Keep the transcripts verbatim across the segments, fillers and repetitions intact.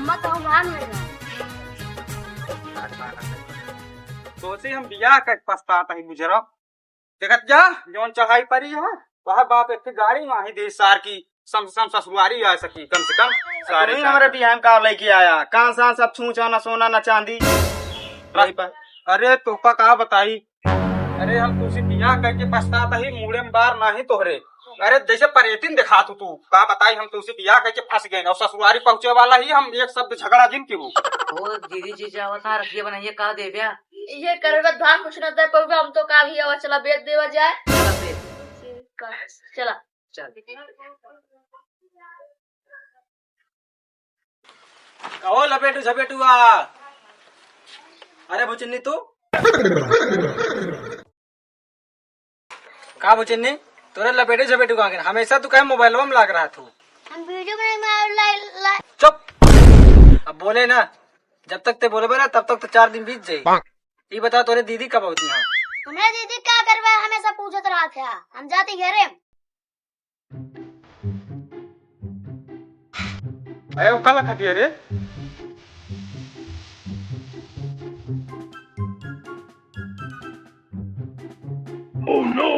मत हो, मान ले। तोसे हम बियाह कइ पछतात ही मुजरम। देखत जा, जौन चढ़ाई परी है, वह बाप एक गाड़ी माही दे सार की, सम, सम ससुरारी आ सकी, कम से कम। सारे तू ही हमरे बियाह में का लेके आया? कहाँ से सब छूछा, ना सोना, ना चांदी। वही पर। अरे, तोहका का बताई? अरे, हम तुझसे बियाह कइके पछतात ही, मूड़े में बार नाही तोहरे। अरे, जैसे परेतिन देखात हो तू, का बताई, हम तुझसे बियाह कइके फंस गए और ससुरारी पहुँचे वाला ही, हम एक शब्द झगड़ा जिन की हो। ओ दीदी जी, जावत ना रखिए बनाइए, का देब्या? ये करबे धान कुछ न दे पउबे, हम तो का भी आवा, चला बेच देवा जाए। चला बेच। चला। चल। कहो लपेटू झपेटुआ। अरे भुचन्नी तू। का भुचन्नी? तोरे लपेटू झपेटू का, हमेशा तू काहे मोबाइलवा में लाग रहा तू? हम वीडियो बनाए में ला, ला। चुप। अब बोले ना, जब तक ते बोलबे ना, तब तक तो चार दिन बीत जाई। ई बता, तोरे दीदी कब होती है? हमरे दीदी का करबे, हमेशा पूछत रहत है। हम जाती घरे। अरे, वो काला खटिया रे?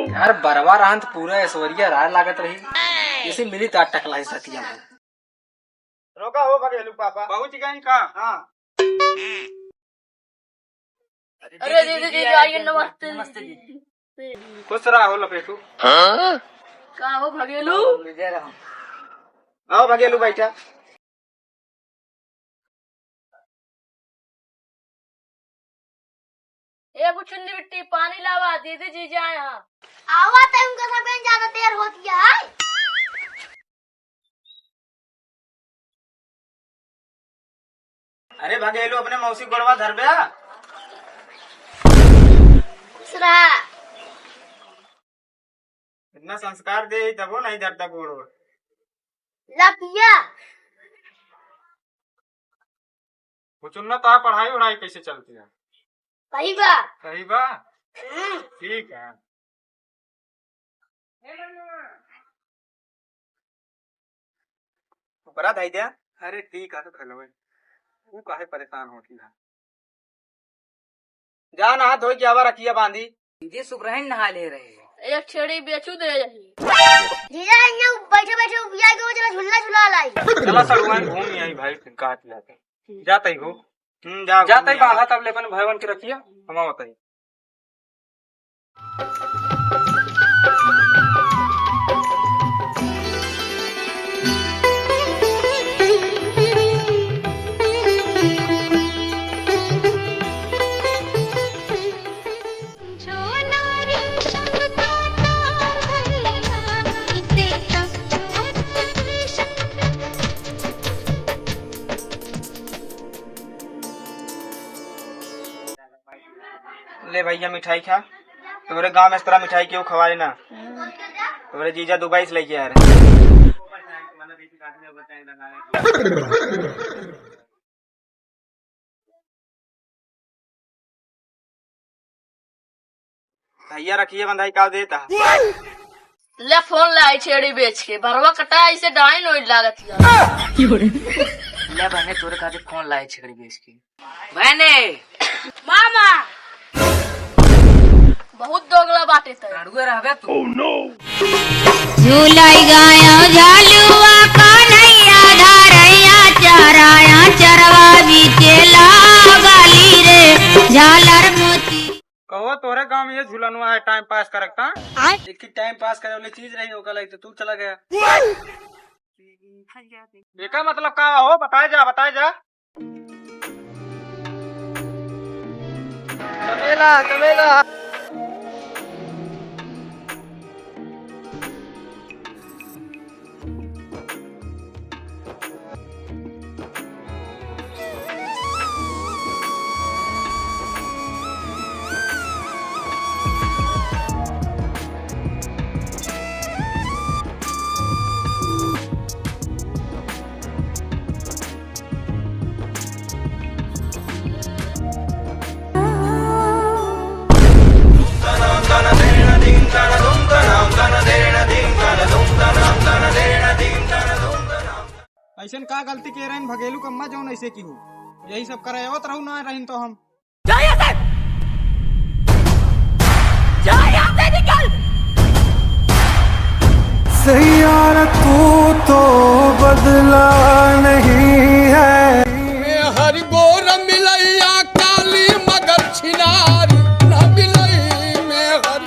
यार, बरवा रहन त पूरा ऐश्वर्या राय लागत रही। इसे मिली त टकला ही सतिया में। रोका हो भगेलू पापा। पहुंच गए का? हाँ। अरे दीदी जी, आइए, नमस्ते। नमस्ते जी। खुश रहा हो लपेटू। का हो भगेलू? आओ भगेलू, बैठा। ए बुचुन्नी बिट्टी, पानी लावा, दीदी जी जाए हाँ। आवा त उनका सब ज्यादा देर होती है। अरे भगेलू, अपने मौसी गोड़वा धरबे। खुश रहा। इतना संस्कार दे ही तबो नहीं धरता गोड़वा। ला पिया। बुचुन्ना, तो पढ़ाई वढ़ाई कैसे चलती है? सही बा। सही बा? हम्म। ठीक है। ऊपरा धई दे। अरे ठीक है, तो धलवे। तू काहे परेशान होती है? जा नहा धोई के आवा, रखिया बांधी। दीदी सुबरहिन नहा ले रहे हैं। एक छेड़ी बेचू दे यही। जीजा, यहाँ बैठे बैठे उबिया के वो जरा झूला झूला लाई। चला सड़ुआन घूम आई भाई, फिर काट जाते। जाते ही हो। हम्म, जा जाते ही घूम बांधा, तब ले अपन भवन के रखिया, हम आवत ही। ले भैया मिठाई खा। तोरे गांव में इस तरह मिठाई क्यों खवाए ना? तोरे जीजा दुबई से लेके आ रहे। भैया रखिए बंधाई का देता। ले फोन लाई छेड़ी बेच के, बरवा कटा ऐसे डाइन ओइल लागत हिया। ले बहने तोरे खातिर फोन लाई छेड़ी बेच के। बहने। मामा। बहुत दोगला बाटे तै। रड़ुए रहबे तू। झूलाई गाया झालुआ कान्हैया धारैया चराया चरवा बीचे लागली रे झालर मोती। कहो तोरे गांव में ये झूलनवा है टाइम पास करकता? आय। एक ही टाइम पास करे वाली चीज रही ओका लायक तो तू चला गया। एका मतलब का हो? बताए जा, बताए जा। चमेला, चमेला। अइसन का गलती किहे रहिन भगेलू कम्मा जउन अइसे किहू? यही सब करे आवत रहू ना रहिन तो हम। जा यहाँ से! जा यहाँ से निकल! सैयारा तू तो बदला नहीं